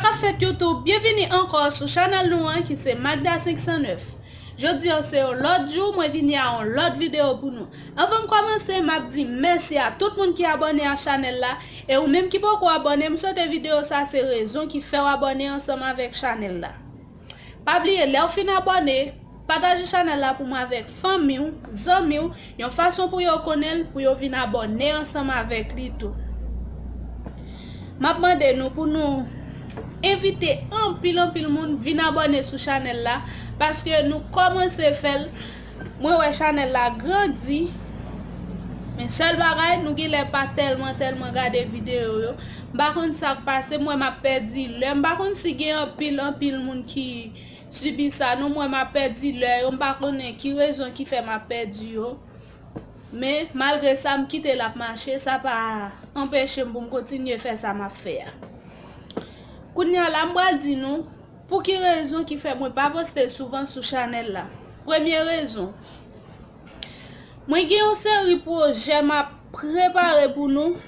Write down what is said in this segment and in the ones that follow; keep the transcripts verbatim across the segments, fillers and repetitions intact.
Sa fèt YouTube, byenvini ankò sou chanèl nou an ki se Magda senk san nèf. Jodi an se yon lòt jou, mwen vini a yon lòt videyo pou nou. Anvan m kòmanse, m ap di mèsi a tout moun ki abòne a chanèl la, e ou menm ki poko abòne, m swete videyo sa se rezon ki fè w abòne ansanm avèk chanèl la. Pa bliye, lè w fin abòne, pataje chanèl la pou mwen avèk fanmi w, zanmi w, yon fason pou yo konnen l, pou yo vin abòne ansanm avèk li tou. M ap mande nou pou nou envite anpil, anpil moun vin abòne sou chanèl la, paske nou kòmanse fè l. Mwen wè chanèl la grandi, men sèl bagay, nou genlè pa tèlman, tèlman gade videyo yo. M pa konn sa k pase, m wè m ap pèdi lè. M pa konn si gen anpil, anpil moun ki sibi sa, non, m wè m ap pèdi lè yo, m pa konnen ki rezon ki fè m ap pèdi yo. Men, malgre sa, m kite l ap mache, sa pa anpeche m pou m kontinye fè sa m ap fè a. Kounye a la, m pral di nou, pou ki rezon ki fè mwen pa poste souvan sou chanèl la. Premye rezon, mwen gen yon seri pwojè m ap prepare pou nou,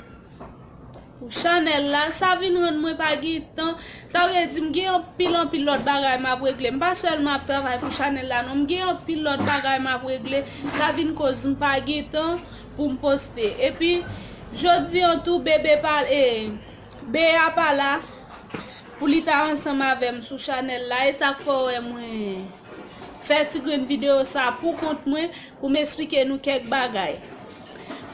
pou chanèl la. Sa vin rann mwen pa gen tan. Sa vle di m gen anpil, anpil lòt bagay m ap regle. M pa sèlman ap travay pou chanèl la, non. M gen anpil lòt bagay m ap regle. Sa vin koz m pa gen tan pou m poste. Epi, jodi an tou, bebe pa, e, Bea pa la pou li ta ansanm avè m sou chanèl la. E sa k fè w wè mwen fè ti grenn videyo sa pou kont mwen, pou m esplike nou kèk bagay.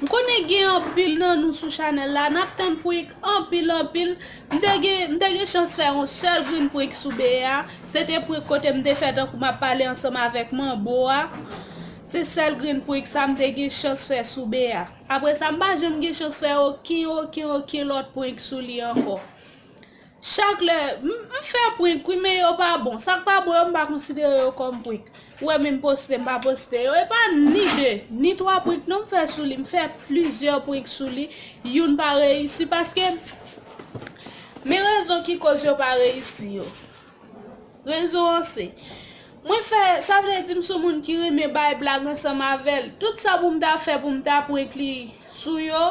M konnen gen anpil nan nou sou chanèl la, n ap tann prank anpil, anpil. M te gen, m te gen chans fè yon sèl grenn prank sou Bea. Se te prank kote m te fè tankou m ap pale ansanm avèk manbo a. Se sèl grenn prank sa m te gen chans fè sou Bea. Apre sa, m pa janm gen chans fè okenn, okenn, okenn lòt prank sou li ankò. Chak lè, m, m fè prank, wi, men yo pa bon. Sa k pa bon yo, m pa konsidere yo kòm prank. Ou wè, men m poste, m pa poste yo. E pa ni de, ni twa prank, non, m fè sou li. M fè plizyè prank sou li. Youn pa reyisi, paske men rezon ki koz yo pa reyisi yo. Rezon an se, mwen fè, sa vle di m sou moun ki renmen bay blag ansanm avè l. Tout sa pou m ta fè, pou m ta prank li sou yo,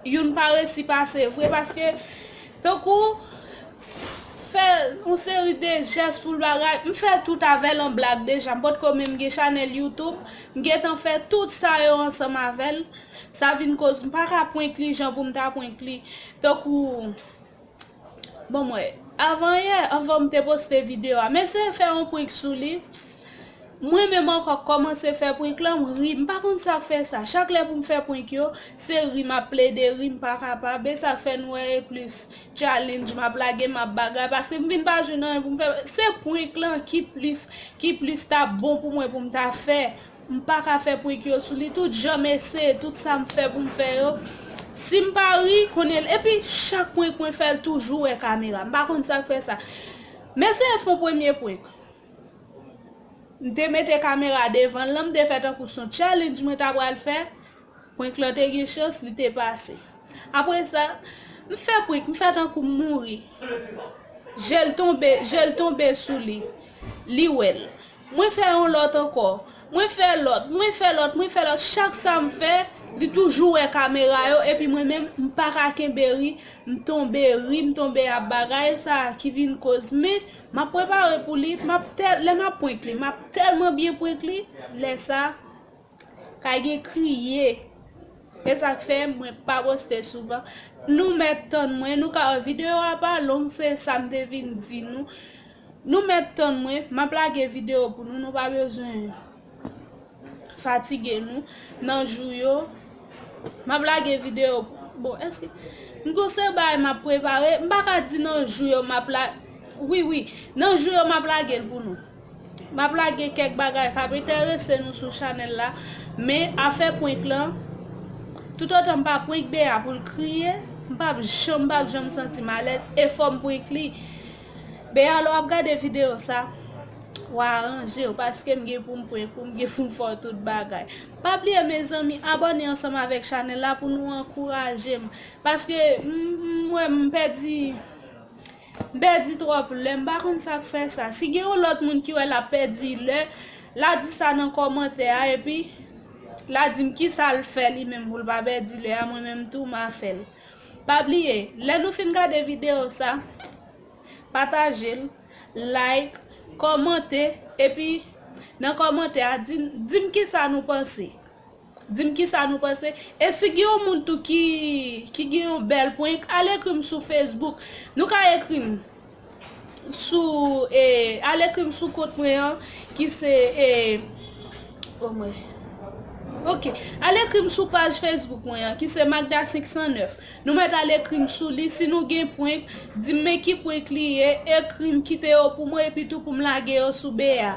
youn pa resi pase vre, paske tankou fè yon seri de jès pou l bagay, m fè tout avè l an blag deja. M potko menm gen chanèl YouTube, m gentan fè tout sa yo ansanm avè l. Sa vin koz m pa ka prank li jan pou m ta prank li. Tankou, bon, mwen, avan yè, anvan m te poste videyo a, m eseye fè yon prank sou li. Mwen menm ankò kòmanse fè prank lan, m ri. M pa konn sa k fè sa. Chak lè pou m fè prank yo, se ri, m ap plede ri, m pa kapab. E sa k fè nou wè e plis challenge m ap lage, m ap bagay. Paske m vin pa jwenn anyen pou m fè. Se prank lan ki plis, ki plis t ap bon pou mwen pou m ta fè. M pa ka fè prank yo sou li. Tout jan m eseye, tout sa m fè pou m fè yo, si m pa ri, konnen l. Epi, chak prank mwen fè, l toujou wè kamera. M pa konn sa k fè sa. M eseye fè yon premye prank. M te mete kamera devan l lan, m te fè tankou se yon challenge mwen ta pral fè. Prank lan te gen chans, li te pase. Apre sa, m fè prank, m fè tankou m mouri. Je l tonbe, je l tonbe sou li. Li wè l. Mwen fè yon lòt ankò. Mwen fè lòt, mwen fè lòt, mwen fè lòt. Chak sa m fè, li toujou wè kamera yo, epi mwen menm, m pa ka kenbe ri, m tonbe ri, m tonbe ap bagay, sa ki vin koz. Men, m ap prepare pou li, m ap tèl, lè m ap prank li, m ap tèlman byen prank li, lè sa, ka gen kriye. E sa k fè mwen pa poste souvan. Nou mèt tann mwen, nou ka wè videyo a pa long, se sa m te vin di nou. Nou mèt tann mwen, m ap lage videyo pou nou, nou pa bezwen fatige nou nan jou yo. M ap lage videyo, bon, èske m gon seri bagay m ap prepare, m pa ka di nan jou yo m ap la, wi, wi, nan jou yo m ap lage l pou nou. M ap lage kèk bagay k ap enterese nou sou chanèl la, men afè prank lan, toutotan m pa prank Bea pou l kriye, m p ap janm, m p ap janm santi m alèz, e fò m prank li. Bea, lè w ap gade videyo sa, w a ranje w, paske m gen pou m prank ou, m gen pou m fè w tout bagay. Pa bliye, mezanmi, abòne ansanm avèk chanèl la pou nou ankouraje m. Paske m, m wè m pèdi, m pèdi twòp lè, m pa konn sa k fè sa. Si gen yon lòt moun ki wè l ap pèdi lè, l a di sa nan kòmantè a, epi l a di m kisa l fè li menm pou l pa pèdi lè a, mwen menm tou m a fè l. Pa bliye, lè nou fin gade videyo sa, Pataje l, like, kòmante, epi nan kòmantè a, di, di m kisa nou panse. Di m kisa nou panse. E si gen yon moun tou ki, ki gen yon bèl prank, al ekri m sou Facebook. Nou ka ekri m sou, e, al ekri m sou kont mwen an, ki se, e, o mwen. Ok. Al ekri m sou paj Facebook mwen an, ki se Magda senk san nèf. Nou mèt al ekri m sou li. Si nou gen prank, di m men ki prank li ye, ekri m, kite yo pou mwen, epi tou pou m lage yo sou B A.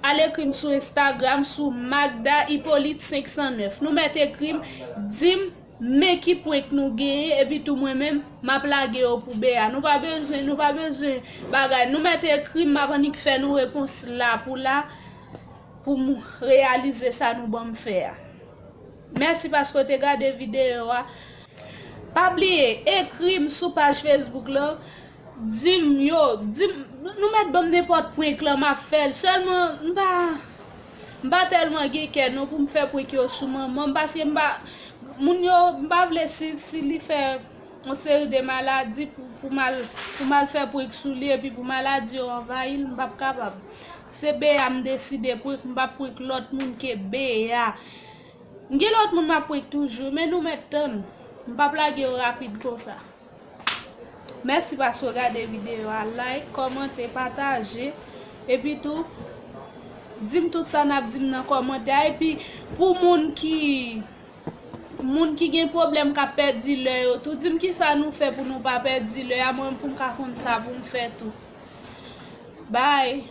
Al ekri m sou Instagram, sou Magda Hyppolite senk san nèf. Nou mèt ekri m, di m men ki prank nou genyen, epi tou mwen menm, m ap lage yo pou B A. Nou pa bezwen, nou pa bezwen bagay. Nou mèt ekri m, m ap annik fè nou repons la pou la, pou m reyalize sa nou ban m fè a. Mèsi paske w te gade videyo a. Pa bliye, ekri m sou paj Facebook lan. Di m yo, di m, nou mèt ban m nenpòt prank lan, m ap fè l. Sèlman, m pa, m pa tèlman gen kè non pou m fè prank yo sou manman m, paske m pa, moun yo, m pa vle si, si li fè yon seri de maladi pou, pou m al, pou m al fè prank sou li, epi pou maladi yo anvayi l, m p ap kapab. Se B A m deside prank, m p ap prank lòt moun ke B A. M gen lòt moun m ap prank toujou, men nou mèt tann. M p ap lage yo rapid konsa. Mèsi paske w gade videyo a, like, kòmante, pataje. Epi tou, di m tout sa n ap di m nan kòmantè a. Epi pou moun ki, moun ki gen pwoblèm k ap pèdi lè yo tou, di m kisa nou fè pou nou pa pèdi lè a, mwen pou m ka konn sa pou m fè tou. Bye.